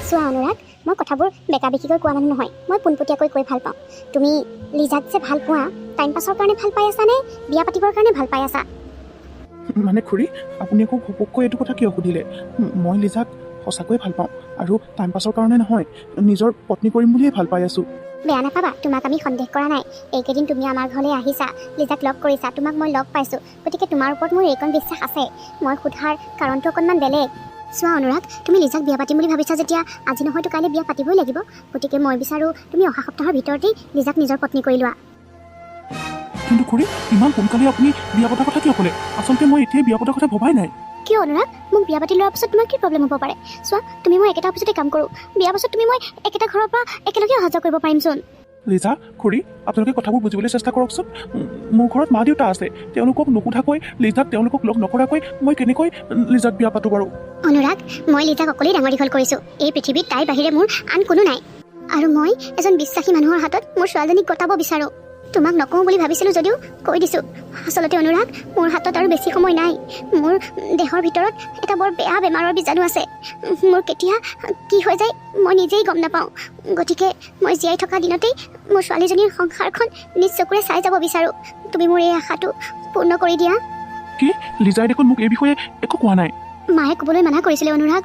চোৱা অনুৰাগ, মই কথাবোৰ বেকা বেকিকৈ কোৱা মানুহ নহয়। মই পোনপটীয়াকৈ কৈ ভাল পাওঁ। তুমি লিজাক যে ভাল পোৱা, টাইম পাছৰ কাৰণে ভাল পাই আছা নে বিয়া পাতিবৰ কাৰণে ভাল পাই আছা? মানে খুৰী, আপুনি আকৌ ঘপককৈ এইটো কথা কিয় সুধিলে? মই লিজাক সঁচাকৈয়ে ভাল পাওঁ আৰু টাইম পাছৰ কাৰণে নহয়, নিজৰ পত্নী কৰিম বুলিয়ে ভাল পাই আছোঁ। বেয়া নাপাবা, তোমাক আমি সন্দেহ কৰা নাই। এইকেইদিন তুমি আমাৰ ঘৰলৈ আহিছা, লিজাক লগ কৰিছা, তোমাক মই লগ পাইছোঁ। গতিকে তোমাৰ ওপৰত মোৰ এইকণ বিশ্বাস আছে। মই সোধাৰ কাৰণটো অকণমান বেলেগ। চোৱা অনুৰাগ, তুমি লিজাক বিয়া পাতিম বুলি ভাবিছা যেতিয়া আজি নহয়তো কাইলৈ বিয়া পাতিবই লাগিব। গতিকে মই বিচাৰোঁ তুমি অহা সপ্তাহৰ ভিতৰতেই লিজাক নিজৰ পত্নী কৰি লোৱা। কিন্তু খুৰী, ইমান সোনকালে আপুনি বিয়া পতাৰ কথা কিয় ক'লে? আচলতে মই এতিয়াই বিয়া পতাৰ কথা ভবাই নাই। কিয় অনুৰাগ? মোক বিয়া পাতি লোৱাৰ পাছত তোমাৰ কি প্ৰব্লেম হ'ব পাৰে? চোৱা, তুমি মই একেটা অফিচতে কাম কৰোঁ। বিয়াৰ পাছত তুমি মই একেটা ঘৰৰ পৰা একেলগে অহা যোৱা কৰিব পাৰিমচোন। লিজা, খুৰী, আপোনালোকে কথাবোৰ বুজিবলৈ চেষ্টা কৰকচোন। মোৰ ঘৰত মা দেউতা আছে। তেওঁলোকক নুসুধাকৈ, লিজাক তেওঁলোকক লগ নকৰাকৈ মই কেনেকৈ লিজাক বিয়া পাতোঁ বাৰু? অনুৰাগ, মই লিজাক অকলেই ডাঙৰ দীঘল কৰিছোঁ। এই পৃথিৱীত তাইৰ বাহিৰে মোৰ আন কোনো নাই আৰু মই এজন বিশ্বাসী মানুহৰ হাতত মোৰ ছোৱালীজনীক গতাব বিচাৰোঁ। তোমাক নকওঁ বুলি ভাবিছিলোঁ যদিও কৈ দিছোঁ। আচলতে অনুৰাগ, মোৰ হাতত আৰু বেছি সময় নাই। মোৰ দেহৰ ভিতৰত এটা বৰ বেয়া বেমাৰৰ বীজাণু আছে। মোৰ কেতিয়া কি হৈ যায় মই নিজেই গম নাপাওঁ। গতিকে মই জীয়াই থকা দিনতেই মোৰ ছোৱালীজনীৰ সংসাৰখন নিজ চকুৰে চাই যাব বিচাৰোঁ। তুমি মোৰ এই আশাটো পূৰ্ণ কৰি দিয়া। কি? লিজাই দেখোন মোক এই বিষয়ে একো কোৱা নাই। মায়ে ক'বলৈ মানা কৰিছিলে অনুৰাগ।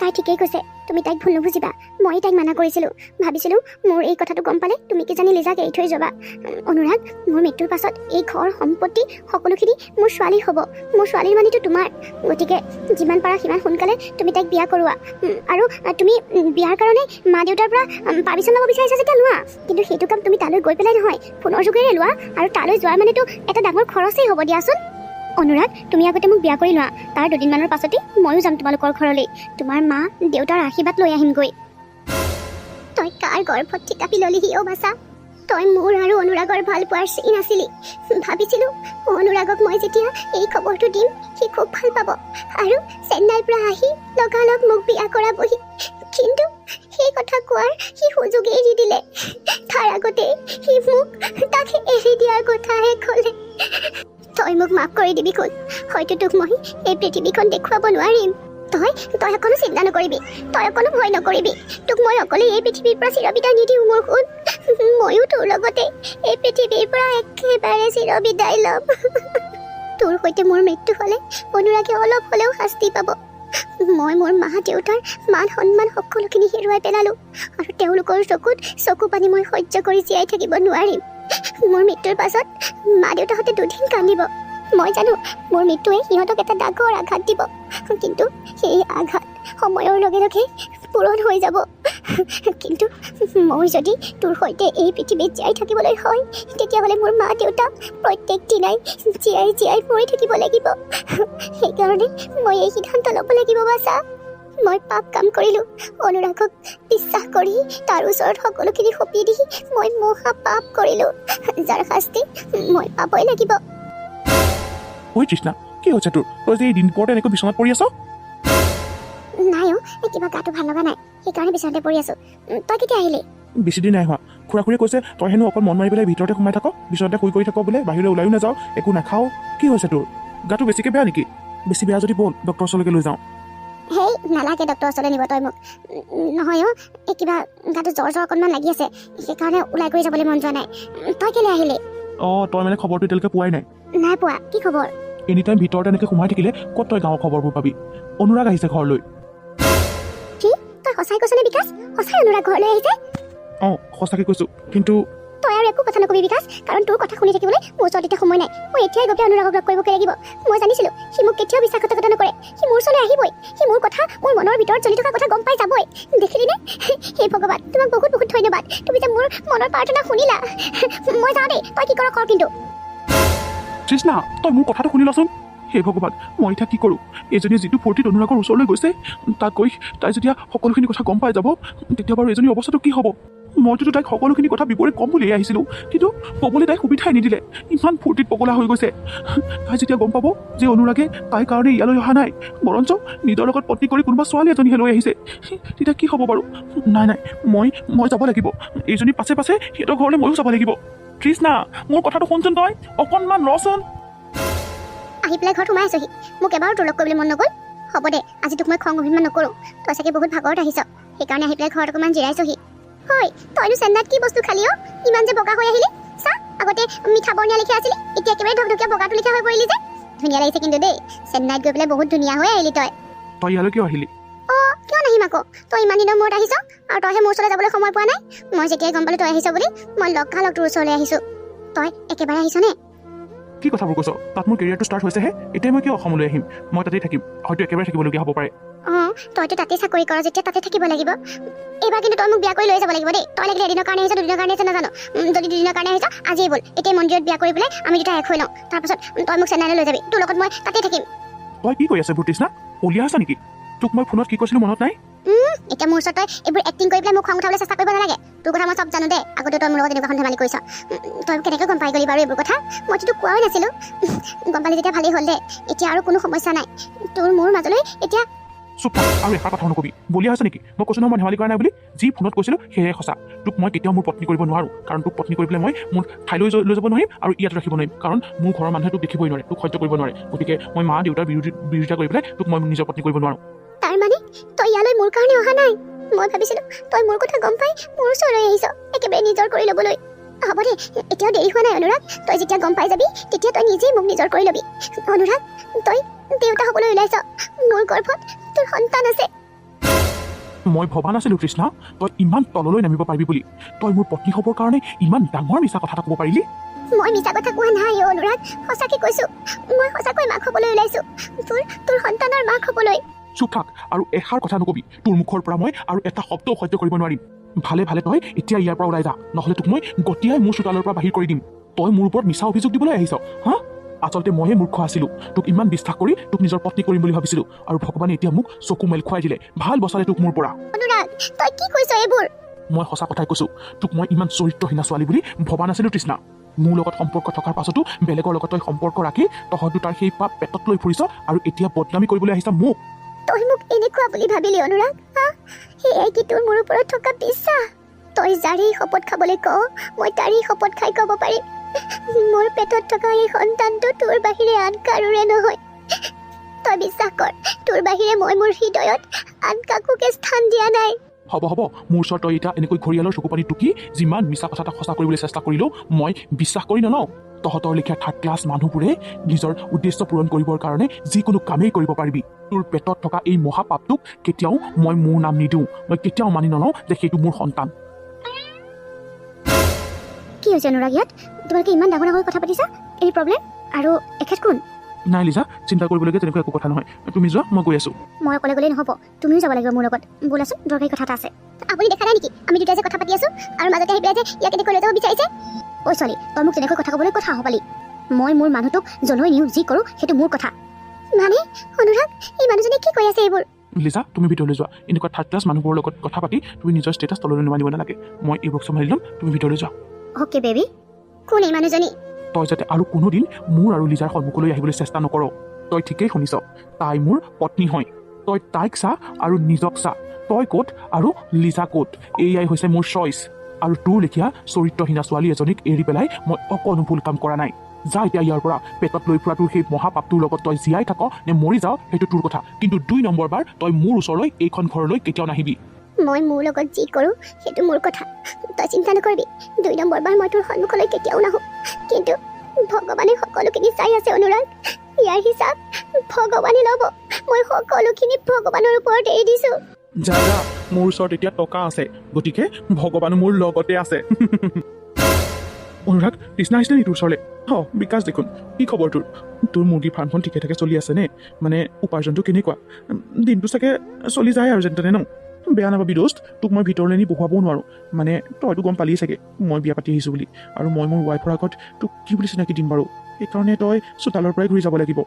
তাই ঠিকেই কৈছে, তুমি তাইক ভুল নুবুজিবা। মই তাইক মানা কৰিছিলোঁ। ভাবিছিলোঁ মোৰ এই কথাটো গম পালে তুমি কিজানি লিজাক এৰি থৈ যাবা। অনুৰাগ, মোৰ মৃত্যুৰ পাছত এই ঘৰ, সম্পত্তি সকলোখিনি মোৰ ছোৱালীৰ হ'ব। মোৰ ছোৱালীৰ মানেতো তোমাৰ। গতিকে যিমান পাৰা সিমান সোনকালে তুমি তাইক বিয়া কৰোৱা। আৰু তুমি বিয়াৰ কাৰণে মা দেউতাৰ পৰা পাৰ্মিশ্যন ল'ব বিচাৰিছা যেতিয়া লোৱা। কিন্তু সেইটো কাম তুমি তালৈ গৈ পেলাই নহয়, ফোনৰ যোগেৰে লোৱা। আৰু তালৈ যোৱাৰ মানেতো এটা ডাঙৰ খৰচেই হ'ব দিয়াচোন। অনুৰাগ, তুমি আগতে মোক বিয়া কৰি লোৱা। তাৰ দুদিনমানৰ পাছতেই ময়ো যাম তোমালোকৰ ঘৰলৈ। তোমাৰ মা দেউতাৰ আশীৰ্বাদ লৈ আহিমগৈ। তই কাৰ গৰ্ভত থিতাপি ললিহি অ' বাছা? তই মোৰ আৰু অনুৰাগৰ ভাল পোৱাৰ চিন আছিলি। ভাবিছিলোঁ অনুৰাগক মই যেতিয়া এই খবৰটো দিম, সি খুব ভাল পাব আৰু চেন্নাইৰ পৰা আহি লগালগ মোক বিয়া কৰাবহি। কিন্তু সেই কথা কোৱাৰ সি সুযোগেই নিদিলে। তাৰ আগতে সি মোক তাক এৰি দিয়াৰ কথাহে ক'লে। তই মোক মাফ কৰি দিবি সোণ। হয়তো তোক মই এই পৃথিৱীখন দেখুৱাব নোৱাৰিম। তই অকণো চিন্তা নকৰিবি, তই অকণো ভয় নকৰিবি। তোক মই অকলে এই পৃথিৱীৰ পৰা চিৰবিদায় নিদিওঁ মোৰ সোণ। ময়ো তোৰ লগতে এই পৃথিৱীৰ পৰা একেবাৰে চিৰবিদায় ল'ম। তোৰ সৈতে মোৰ মৃত্যু হ'লে অনুৰাগে অলপ হ'লেও শাস্তি পাব। মই মোৰ মা দেউতাৰ মান সন্মান সকলোখিনি হেৰুৱাই পেলালোঁ আৰু তেওঁলোকৰ চকুত চকু পানী মই সহ্য কৰি জীয়াই থাকিব নোৱাৰিম। মোৰ মৃত্যুৰ পাছত মা দেউতাহঁতে দুদিন কান্দিব। মই জানো মোৰ মৃত্যুৱে সিহঁতক এটা ডাঙৰ আঘাত দিব। কিন্তু সেই আঘাত সময়ৰ লগে লগে পূৰণ হৈ যাব। কিন্তু মই যদি তোৰ সৈতে এই পৃথিৱীত জীয়াই থাকিবলৈ হয়, তেতিয়াহ'লে মোৰ মা দেউতা প্ৰত্যেক দিনাই জীয়াই জীয়াই মৰি থাকিব লাগিব। সেইকাৰণে মই এই সিদ্ধান্ত ল'ব লাগিব। বাছা, মই পাপ কাম কৰিলোঁ। অনুৰাগক বিশ্বাস কৰি তাৰ ওচৰত সকলোখিনি সঁপি দি মই মহা পাপ কৰিলোঁ, যাৰ শাস্তি মই পাবই লাগিব। ঐ তৃষ্ণা, কি হৈছে তোৰ? তই যে এই দিনপৰতে এনেকৈ বিচনাত পৰি আছ? নাই অ', এই কিবা গাটো ভাল লগা নাই, সেইকাৰণে বিচনাতে পৰি আছোঁ। তই কেতিয়া আহিলি? বেছি দিন নাই হোৱা। খুৰা খুৰীয়ে কৈছে তই হেনো অকল মন মাৰি পেলাই ভিতৰতে সোমাই থাক, বিচনাতে শুই কৰি থাক বোলে, বাহিৰলৈ ওলায়ো নাযাওঁ, একো নাখাওঁ। কি হৈছে তোৰ? গাটো বেছিকৈ বেয়া নেকি? বেছি বেয়া যদি ব'ল, ডক্টৰৰ ওচৰলৈকে লৈ যাওঁ। হেই, নালাগে ডক্টৰৰ ওচৰলৈ নিব তই মোক। নহয় অ', এই কিবা গাটো জ্বৰ জ্বৰ অকণমান লাগি আছে, সেইকাৰণে ওলাই কৰি যাবলৈ মন যোৱা নাই। তই কেলৈ আহিলি? অঁ, তই মানে খবৰটো এতিয়ালৈকে পোৱাই নাই? নাই পোৱা। কি খবৰ? এনি টাইম ভিতৰত এনেকৈ সোমাই থাকিলে ক'ত তই গাঁৱৰ খবৰবোৰ পাবি? অনুৰাগ আহিছে ঘৰলৈ। কি? তই সঁচাই কৈছনে বিকাশ? সঁচাই অনুৰাগ ঘৰলৈ আহিছে? অঁ, সঁচাকৈ কৈছোঁ। কিন্তু তই আৰু একো কথা নকবি বিকাশ, কাৰণ তোৰ কথা শুনি থাকিবলৈ মোৰ ওচৰত এতিয়া সময় নাই। মই এতিয়াই গৈ পেলাই অনুৰাগক লগ কৰিবগৈ লাগিব। মই জানিছিলোঁ সি মোক কেতিয়াও বিশ্বাসঘাতকতা নকৰে। সি মোৰ ওচৰলৈ আহিবই। সি মোৰ কথা, মোৰ মনৰ ভিতৰত চলি থকা কথা গম পাই যাবই। দেখিলিনে? হে ভগৱান, তোমাক বহুত বহুত ধন্যবাদ। তুমি যে মোৰ মনৰ প্ৰাৰ্থনা শুনিলা। মই যাওঁ দেই, তই কি কৰ কৰ কিন্তু। তৃষ্ণা, তই মোৰ কথাটো শুনি লচোন। হে ভগৱান, মই এতিয়া কি কৰোঁ? এইজনীয়ে যিটো ফূৰ্তিত অনুৰাগৰ ওচৰলৈ গৈছে, তাত গৈ তাই যেতিয়া সকলোখিনি কথা গম পাই যাব, তেতিয়া বাৰু এইজনীৰ অৱস্থাটো কি হ'ব? মইতোতো তাইক সকলোখিনি কথা বিৱৰি ক'ম বুলিয়ে আহিছিলোঁ, কিন্তু ক'বলৈ তাইক সুবিধাই নিদিলে। ইমান ফূৰ্তিত পগলা হৈ গৈছে। তাই যেতিয়া গম পাব যে অনুৰাগে তাইৰ কাৰণে ইয়ালৈ অহা নাই, বৰঞ্চ নিজৰ লগত পত্নী কৰি কোনোবা ছোৱালী এজনীহে লৈ আহিছে, তেতিয়া কি হ'ব বাৰু? নাই নাই, মই যাব লাগিব। এইজনীৰ পাছে পাছে সিহঁতৰ ঘৰলৈ ময়ো যাব লাগিব। তৃষ্ণা, মোৰ কথাটো শুনচোন, তই অকণমান ৰচোন। আহি পেলাই ঘৰত সোমাই আছহি, মোক এবাৰো তোৰ লগ কৰিবলৈ মন নগ'ল। হ'ব দে, আজি তোক মই খং অভিমান নকৰোঁ। তই চাগে বহুত ভাগৰত আহিছ। সেইকাৰণে আহি পেলাই ঘৰত অকণমান জিৰাইছোহি। হয়, তইনো চেন্নাইত কি বস্তু খালি অ'? ইমান যে বগা হৈ আহিলি। চা, আগতে মিঠা বৰ্ণীয়া লিখা আছিলি, এতিয়া একেবাৰে ঢকঢকীয়া বগাটো লিখা হৈ পৰিলি যে। ধুনীয়া লাগিছে কিন্তু দেই, চেন্নাইত গৈ পেলাই বহুত ধুনীয়া হৈ আহিলি তই। তই ইয়ালৈ কিয় আহিলি? অ', কিয় নাহিম আকৌ? তই ইমান দিনৰ মূৰত আহিছ আৰু তইহে মোৰ ওচৰলৈ যাবলৈ সময় পোৱা নাই। মই যেতিয়াই গম পালোঁ তই আহিছ বুলি, মই লগালগ তোৰ ওচৰলৈ আহিছোঁ। তই একেবাৰে আহিছনে? কি কথাবোৰ কৈছ? তাত মোৰ কেৰিয়াৰটো ষ্টাৰ্ট হৈছেহে, এতিয়া মই কিয় অসমলৈ আহিম? মই তাতেই থাকিম, হয়তো একেবাৰে থাকিবলগীয়া হ'ব পাৰে। অঁ, তইতো তাতেই চাকৰি কৰ যেতিয়া তাতে থাকিব লাগিব। এইবাৰ কিন্তু তই মোক বিয়া কৰি লৈ যাব লাগিব দেই। তই লাগিলে এদিনৰ কাৰণে আহিছ, দুদিনৰ কাৰণে আহিছ নাজানো। যদি দুদিনৰ কাৰণে আহিছ, আজিয়েই ব'ল, এতিয়া মন্দিৰত বিয়া কৰি পেলাই আমি দুটা এক হৈ লওঁ। তাৰপাছত তই মোক চেন্নাইলৈ লৈ যাবি, তোৰ লগত মই তাতেই থাকিম। তই কি কৰি আছ এইবোৰ তৃষ্ণা? পলিয়া আছ নেকি? তোক মই ফোনত কি কৈছিলো মনত নাই? এতিয়া মোৰ ওচৰত তই এইবোৰ এক্টিং কৰি পেলাই মোক খং উঠাবলৈ চেষ্টা কৰিব নালাগে। তোৰ কথা মই চব জানো দে। আগতে তই মোৰ লগত এনেকুৱাখন ধেমালি কৰিছ। তই কেনেকৈ গম পাই গ'লি বাৰু এইবোৰ কথা? মইতো তোক কোৱাই নাছিলোঁ। গম পালি যেতিয়া ভালেই হ'ল দে, এতিয়া আৰু কোনো সমস্যা নাই তোৰ মোৰ মাজলৈ এতিয়া। চুপ থাক আৰু এষাৰ কথাও নকবি। বলিয়া হৈছে নেকি? মই কৈছোঁ নহয় মই ধেমালি কৰা নাই বুলি। যি ফোনত কৈছিলোঁ সেয়াই সঁচা। তোক মই কেতিয়াও মোৰ পত্নী কৰিব নোৱাৰোঁ, কাৰণ তোক পত্নী কৰি পেলাই মই মোৰ ঠাইলৈ লৈ যাব নোৱাৰিম আৰু ইয়াত ৰাখিব নোৱাৰিম, কাৰণ মোৰ ঘৰৰ মানুহে তোক দেখিবই নোৱাৰে, তোক সহ্য কৰিব নোৱাৰে। গতিকে মই মা দেউতাৰ বিৰোধিতা কৰি পেলাই তোক মই নিজৰ পত্নী কৰিব নোৱাৰোঁ। তাৰ মানে তই ইয়ালৈ মোৰ কাৰণে অহা নাই? মই ভাবিছিলোঁ তই মোৰ কথা গম পাই মোৰ ওচৰলৈ আহিছ একেবাৰে নিজৰ কৰি ল'বলৈ। হ'ব দে, এতিয়াও দেৰি হোৱা নাই অনুৰাগ। তই যেতিয়া গম পাই যাবি তেতিয়া তই নিজেই মোক নিজৰ কৰি ল'বি। অনুৰাগ, তই দেউতা হ'বলৈ ওলাইছ, মোৰ গৰ্ভত তোৰ সন্তান আছে। মই ভবা নাছিলোঁ তৃষ্ণা, তই ইমান তললৈ নামিব পাৰিবি বুলি। তই মোৰ পত্নী হ'বৰ কাৰণে ইমান ডাঙৰ মিছা কথা এটা ক'ব পাৰিলি? মই মিছা কথা কোৱা নাই অ' অনুৰাগ, সঁচাকৈ কৈছোঁ। মই সঁচাকৈ মাক হ'বলৈ ওলাইছোঁ, তোৰ সন্তানৰ মাক হ'বলৈ। চুপ থাক আৰু এষাৰ কথা নকবি। তোৰ মুখৰ পৰা মই আৰু এটা শব্দও সহ্য কৰিব নোৱাৰিম। ভালে ভালে তই এতিয়া ইয়াৰ পৰা ওলাই যা, নহ'লে তোক মই গতিয়াই মোৰ চোতালৰ পৰা বাহিৰ কৰি দিম। তই মোৰ ওপৰত মিছা অভিযোগ দিবলৈ আহিছ? হা, আচলতে মইহে মূৰ্খ আছিলোঁ, তোক ইমান বিশ্বাস কৰি তোক নিজৰ পত্নী কৰিম বুলি ভাবিছিলোঁ, আৰু ভগৱানে এতিয়া মোক চকু মেল খুৱাই দিলে। ভাল বচালে তোক মোৰ পৰা। অনুৰাগ, তই কি কৈছ এইবোৰ? মই সঁচা কথাই কৈছোঁ, তোক মই ইমান চৰিত্ৰহীনা ছোৱালী বুলি ভবা নাছিলোঁ তৃষ্ণা। মোৰ লগত সম্পৰ্ক থকাৰ পাছতো বেলেগৰ লগত তই সম্পৰ্ক ৰাখি তহঁত দুটাৰ সেই পাপ পেটত লৈ ফুৰিছ আৰু এতিয়া বদনামী কৰিবলৈ আহিছ মোক। তই মোক এনেকুৱা বুলি ভাবিলি অনুৰাগ? হা, সেয়াই কি তোৰ মোৰ ওপৰত থকা বিশ্বাস? তই যাৰেই শপত খাবলৈ কওঁ, মই তাৰেই শপত খাই ক'ব পাৰিম, মোৰ পেটত থকা এই সন্তানটো তোৰ বাহিৰে আন কাৰোৰে নহয়। তই বিশ্বাস কৰ, তোৰ বাহিৰে মই মোৰ হৃদয়ত আন কাকোকে স্থান দিয়া নাই। হ'ব হ'ব, মোৰ ওচৰত তই এতিয়া এনেকৈ ঘৰিয়ালৰ চকু পানী টুকি যিমান মিছা কথা এটা সঁচা কৰিবলৈ চেষ্টা কৰিলেও মই বিশ্বাস কৰি নলওঁ। তহঁতৰ লেখীয়া থাৰ্ড ক্লাছ মানুহবোৰে নিজৰ উদ্দেশ্য পূৰণ কৰিবৰ কাৰণে যিকোনো কামেই কৰিব পাৰিবি। তোৰ পেটত থকা এই মহাপাপটোক কেতিয়াও মই মোৰ নাম নিদিওঁ। মই কেতিয়াও মানি নলওঁ যে সেইটো মোৰ সন্তান। কি হৈছে অনুৰাগ? ইয়াত তোমালোকে ইমান ডাঙৰ ডাঙৰ কথা পাতিছা, এনি প্ৰব্লেম? আৰু এখেত কোন? নাই লিজা, চিন্তা কৰিবলগীয়া তেনেকুৱা একো কথা নহয়। তুমি যোৱা, মই গৈ আছোঁ। মই অকলে গ'লেই নহ'ব, তুমিও যাব লাগিব মোৰ লগত। ব'লাচোন, দৰকাৰী কথা এটা আছে। আপুনি দেখা নাই নেকি আমি দুটাই যে কথা পাতি আছোঁ আৰু মাজতে আহি পেলাই যে ইয়াক এনেকৈ লৈ যাব বিচাৰিছে? ঐ ছোৱালী, তই মোক তেনেকৈ কথা ক'বলৈ কথা পালি? মই মোৰ মানুহটোক য'লৈ নিওঁ, যি কৰোঁ সেইটো মোৰ কথা। মানে অনুৰাগ, এই মানুহজনে কি কৈ আছে এইবোৰ? লিজা, তুমি ভিতৰলৈ যোৱা। এনেকুৱা থাৰ্ড ক্লাছ মানুহবোৰৰ লগত কথা পাতি তুমি নিজৰ ষ্টেটাছ তললৈ নমাই দিব নালাগে। মই এইবোৰক চম্ভালি ল'ম, তুমি ভিতৰলৈ যোৱা। Okay baby. কোন এই মানুহজনী? তই যাতে আৰু কোনোদিন মোৰ আৰু লিজাৰ সন্মুখলৈ আহিবলৈ চেষ্টা নকৰ। তই ঠিকেই শুনিছ, তাই মোৰ পত্নী হয়। তই তাইক চা আৰু নিজক চা, তই ক'ত আৰু লিজা ক'ত। এয়াই হৈছে মোৰ চইচ। আৰু তোৰ লেখীয়া চৰিত্ৰহীনা ছোৱালী এজনীক এৰি পেলাই মই অকণো ভুল কাম কৰা নাই। যা এতিয়া ইয়াৰ পৰা। পেটত লৈ ফুৰা তোৰ সেই মহাপাপটোৰ লগত তই জীয়াই থাক নে মৰি যাওঁ সেইটো তোৰ কথা, কিন্তু 2 নম্বৰ বাৰ তই মোৰ ওচৰলৈ এইখন ঘৰলৈ কেতিয়াও নাহিবি। মই মোৰ লগত যি কৰোঁ সেইটো মোৰ কথা, তই চিন্তা নকৰিবি। 2 নম্বৰ বাৰ মই তোৰ সন্মুখলৈ কেতিয়াও নাহোঁ। কিন্তু ভগৱানে সকলোখিনি চাই আছে অনুৰাগ, ইয়াৰ হিচাপ ভগৱানে ল'ব। মই সকলোখিনি ভগৱানৰ ওপৰত এৰি দিছোঁ। যা যা, মোৰ ওচৰত এতিয়া টকা আছে, গতিকে ভগৱানো মোৰ লগতে আছে। অনুৰাগ, তৃষ্ণা আহিছিলে নি তোৰ ওচৰলৈ? অঁ বিকাশ দেখোন, কি খবৰ তোৰ? তোৰ মুৰ্গী ফাৰ্মখন ঠিকে ঠাকে চলি আছেনে? মানে উপাৰ্জনটো কেনেকুৱা? দিনটো চাগে চলি যায় আৰু যেন তেনে ন? বেয়া নাপাবি দোস্ত, তোক মই ভিতৰলৈ নি বহুৱাবও নোৱাৰোঁ। মানে তইতো গম পালিয়েই চাগে মই বিয়া পাতি আহিছোঁ বুলি, আৰু মই মোৰ ৱাইফৰ আগত তোক কি বুলি চিনাকি দিম বাৰু? সেইকাৰণে তই চোতালৰ পৰাই ঘূৰি যাব লাগিব।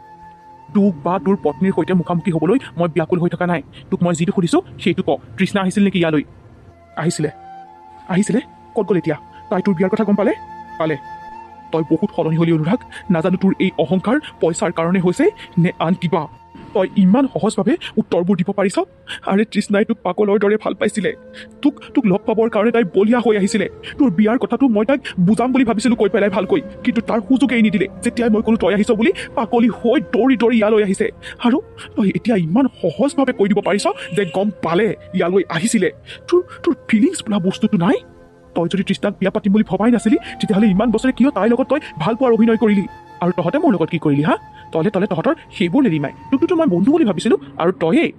তোক বা তোৰ পত্নীৰ সৈতে মুখামুখি হ'বলৈ মই ব্যাকুল হৈ থকা নাই। তোক মই যিটো সুধিছোঁ সেইটো ক, তৃষ্ণা আহিছিল নেকি ইয়ালৈ? আহিছিলে। আহিছিলে? ক'ত গ'ল এতিয়া? তাই তোৰ বিয়াৰ কথা গম পালে? পালে। তই বহুত সলনি হ'লি অনুৰাগ। নাজানো তোৰ এই অহংকাৰ পইচাৰ কাৰণে হৈছে নে আন কিবা। তই ইমান সহজভাৱে উত্তৰবোৰ দিব পাৰিছ? আৰে, তৃষ্ণাই তোক পাগলৰ দৰে ভাল পাইছিলে। তোক তোক লগ পাবৰ কাৰণে তাই বলিয়া হৈ আহিছিলে। তোৰ বিয়াৰ কথাটো মই তাইক বুজাম বুলি ভাবিছিলোঁ কৈ পেলাই ভালকৈ, কিন্তু তাৰ সুযোগেই নিদিলে। যেতিয়াই মই ক'লো তই আহিছ বুলি, পাগলী হৈ দৌৰি দৌৰি ইয়ালৈ আহিছে। আৰু তই এতিয়া ইমান সহজভাৱে কৈ দিব পাৰিছ যে গম পালে ইয়ালৈ আহিছিলে। তোৰ তোৰ ফিলিংছ বোলা বস্তুটো নাই। তই যদি তৃষ্ণাক বিয়া পাতিম বুলি ভবাই নাছিলি, তেতিয়াহ'লে ইমান বছৰে কিয় তাইৰ লগত তই ভাল পোৱাৰ অভিনয় কৰিলি? আৰু তহঁতে মোৰ লগত কি কৰিলি হা? তলে তলে তহঁতৰ সেইবোৰ নেৰিমাই। তোকতো মই বন্ধু বুলি ভাবিছিলোঁ, আৰু তয়েই।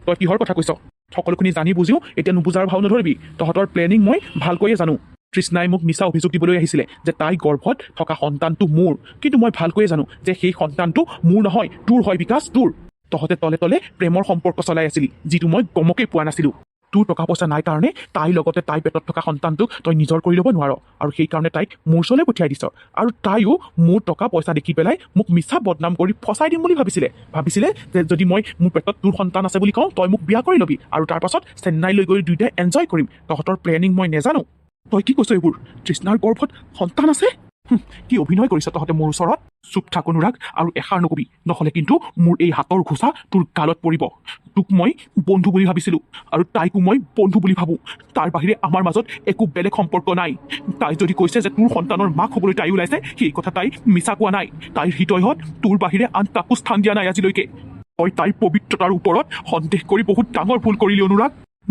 তই কিহৰ কথা কৈছ? সকলোখিনি জানি বুজিও এতিয়া নুবুজাৰ ভাও নধৰিবি। তহঁতৰ প্লেনিং মই ভালকৈয়ে জানো। তৃষ্ণাই মোক মিছা অভিযোগ দিবলৈ আহিছিলে যে তাই গৰ্ভত থকা সন্তানটো মোৰ, কিন্তু মই ভালকৈয়ে জানো যে সেই সন্তানটো মোৰ নহয়, তোৰ হয় বিকাশ, তোৰ। তহঁতে তলে তলে প্ৰেমৰ সম্পৰ্ক চলাই আছিলি, যিটো মই গমকেই পোৱা নাছিলোঁ। তোৰ টকা পইচা নাই কাৰণে তাইৰ লগতে তাইৰ পেটত থকা সন্তানটোক তই নিজৰ কৰি ল'ব নোৱাৰ, আৰু সেইকাৰণে তাইক মোৰ ওচৰলৈ পঠিয়াই দিছ। আৰু তাইও মোৰ টকা পইচা দেখি পেলাই মোক মিছা বদনাম কৰি ফচাই দিম বুলি ভাবিছিলে। ভাবিছিলে যে যদি মই মোৰ পেটত তোৰ সন্তান আছে বুলি কওঁ, তই মোক বিয়া কৰি ল'বি আৰু তাৰ পাছত চেন্নাইলৈ গৈ দুয়োটাই এনজয় কৰিম। তহঁতৰ প্লেনিং মই নেজানো। তই কি কৈছ এইবোৰ? তৃষ্ণাৰ গৰ্ভত সন্তান আছে? কি অভিনয় কৰিছ তহঁতে মোৰ ওচৰত? চুপ থাক অনুৰাগ, আৰু এষাৰ নকবি, নহ'লে কিন্তু মোৰ এই হাতৰ ঘোচা তোৰ গালত পৰিব। তোক মই বন্ধু বুলি ভাবিছিলোঁ আৰু তাইকো মই বন্ধু বুলি ভাবোঁ। তাৰ বাহিৰে আমাৰ মাজত একো বেলেগ সম্পৰ্ক নাই। তাই যদি কৈছে যে তোৰ সন্তানৰ মাক হ'বলৈ তাই ওলাইছে, সেই কথা তাই মিছা কোৱা নাই। তাইৰ হৃদয়ত তোৰ বাহিৰে আন কাকো স্থান দিয়া নাই আজিলৈকে। তই তাইৰ পবিত্ৰতাৰ ওপৰত সন্দেহ কৰি বহুত ডাঙৰ ভুল কৰিলি অনুৰাগ।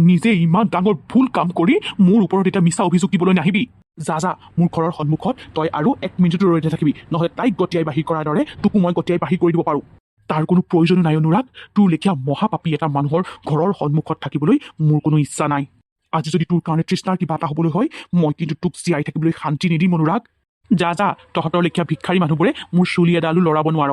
নিজে ইমান ডাঙৰ ভুল কাম কৰি মোৰ ওপৰত এতিয়া মিছা অভিযোগ দিবলৈ নাহিবি। যা যা, মোৰ ঘৰৰ সন্মুখত তই আৰু এক মিনিটো ৰৈ নাথাকিবি, নহ'লে তাইক গতিয়াই বাহিৰ কৰাৰ দৰে তোকো মই গতিয়াই বাহিৰ কৰি দিব পাৰোঁ। তাৰ কোনো প্ৰয়োজনো নাই অনুৰাগ। তোৰ লেখীয়া মহাপাপী এটা মানুহৰ ঘৰৰ সন্মুখত থাকিবলৈ মোৰ কোনো ইচ্ছা নাই। আজি যদি তোৰ কাৰণে তৃষ্ণাৰ কিবা এটা হ'বলৈ হয়, মই কিন্তু তোক জীয়াই থাকিবলৈ শান্তি নিদিম অনুৰাগ। যা যা, তহঁতৰ লেখীয়া ভিক্ষাৰী মানুহবোৰে মোৰ চুলি এডালো লৰাব নোৱাৰ।